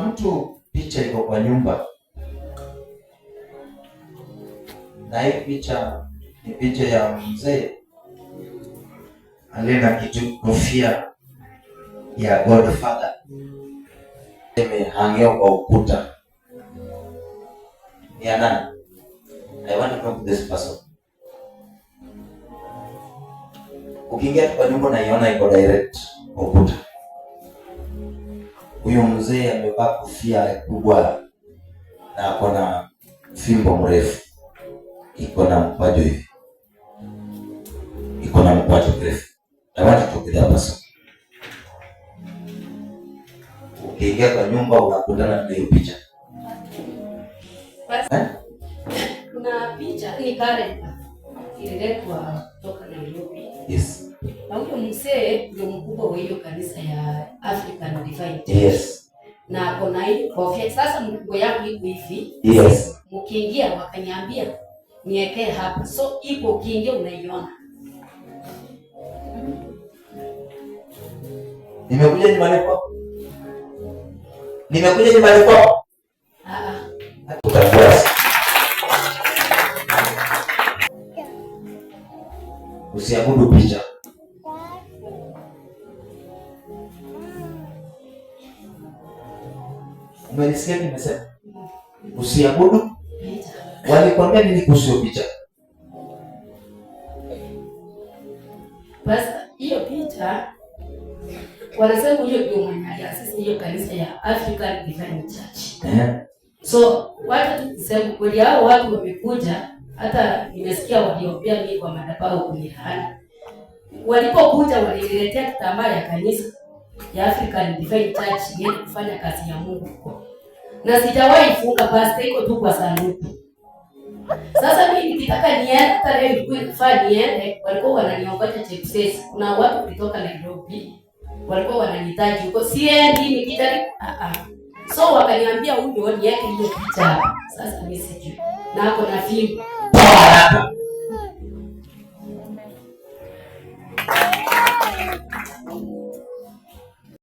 Mtu picha iko kwa nyumba, na hii picha ni picha ya mzee aliye na kitu kofia ya Godfather imehangiwa kwa ukuta. Ni ya nani? I want to talk to this person. Ukiingia kwa nyumba unaiona iko direct kwa ukuta. Huyu mzee amevaa kofia kubwa na ako na fimbo mrefu, iko na mkwaju hivi, iko na mkwaju mrefu. I want to talk to that person. Ukiingia kwa nyumba unakutana na hiyo picha. Eh? Kuna picha ni kalenda ililetwa kutoka Nairobi. Yes. Na huyo mzee ndio mkubwa wa hiyo kanisa ya African Divine Church. Yes. Na ako na hiyo kofia. Sasa mkubwa yako iko hivi. Yes. Mkiingia wakaniambia niekee hapa. So iko ukiingia unaiona. Nimekuja nyumbani kwako. Nimekuja nyumbani kwako. Ah, Utakuwa usiabudu picha. Umenisikia nimesema? Usiabudu. picha. Walikwambia nini kuhusu picha? Basi hiyo picha wanasema huyo ndio mwenye aliasisi hiyo kanisa ya African Divine Church. Eh? So wacha tu kusema kweli, hao watu wamekuja, hata nimesikia waliombea mimi kwa madhabahu kunilaani. Walipokuja waliniletea kitambaa ya kanisa ya African Divine Church niende kufanya kazi ya Mungu huko, na sijawahi funga pasta, iko tu kwa sanduku. Sasa mimi nikitaka niende, hata leo ilikuwa ikifaa niende, walikuwa wananiongoja Chepses. Kuna watu kutoka Nairobi walikuwa wananihitaji huko, siendi nikijaribu ah ah. So wakaniambia huyo niweke hiyo picha hapa. Sasa mimi sijui. Na ako na fimbo. Toa haraka.